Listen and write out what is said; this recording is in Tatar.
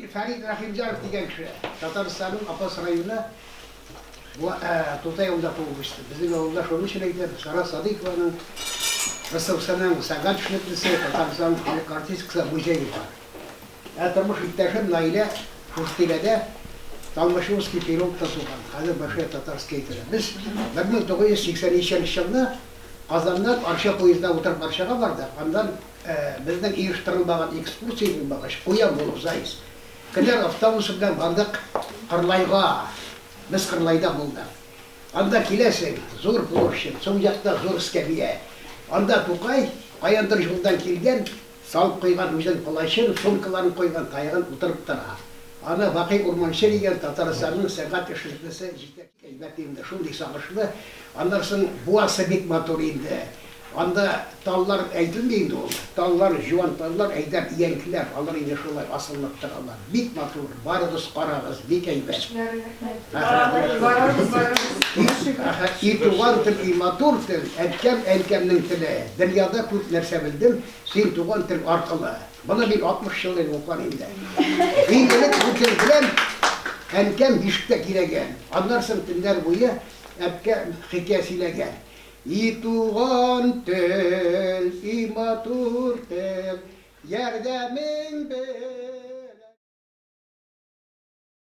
Мин Фәрит Рәхимҗанов дигән кеше. Татарстанның Апас районы Тутай авылында туып үстем. Безнең авылда шуның өчен әйтәм, Сара Садыйкованың РСФСРның сәнгать эшлеклесе, Татарстанның халык артисткасы музее бар. Ә тормыш иптәшем Наилә шушы тирәдә Толмачевский переулокта туган, хәзер Большая Татарская әйтелә. Без 1982 елны Казаннан Арча поездына утырып Арчага бардык, аннан Безнең оештырылмаган экскурсия булмагач, куян булып заяц. Кенәр автобусы белән бардык Кырлайга. Без Кырлайда булдык. Анда киләсең, зур площадь, сул якта зур эскәмия. Анда Тукай, каяндыр юлдан килгән, салып куйган үзен плащын, сумкаларын куйган, таягын утырып тора. Аны Бакый Урманче дигән Татарстанның сәнгать эшлеклесе җитәкли. Әйбәт инде, шундый сагышлы. Аннан соң буасы бик матур инде. Анда таллар әйтелми инде ул. Таллар, җуан таллар, әйдәп өянкеләр, алар инде шулай асылынып торалар. Бик матур, барыгыз карагыз, бик әйбәт. Барабыз, барабыз. И туган тел, и матур тел, әткәм, әнкәмнең теле. Дөньяда күп нәрсә белдем, син туган тел аркылы. Моны мин 60 ел элек укыган инде. Иң элек бу тел белән әнкәм бишектә көйләгән. Аннан соң төннәр буе әбкәм хикәя сөйләгән. И туган тел, и матур тел, ярдәмең бел.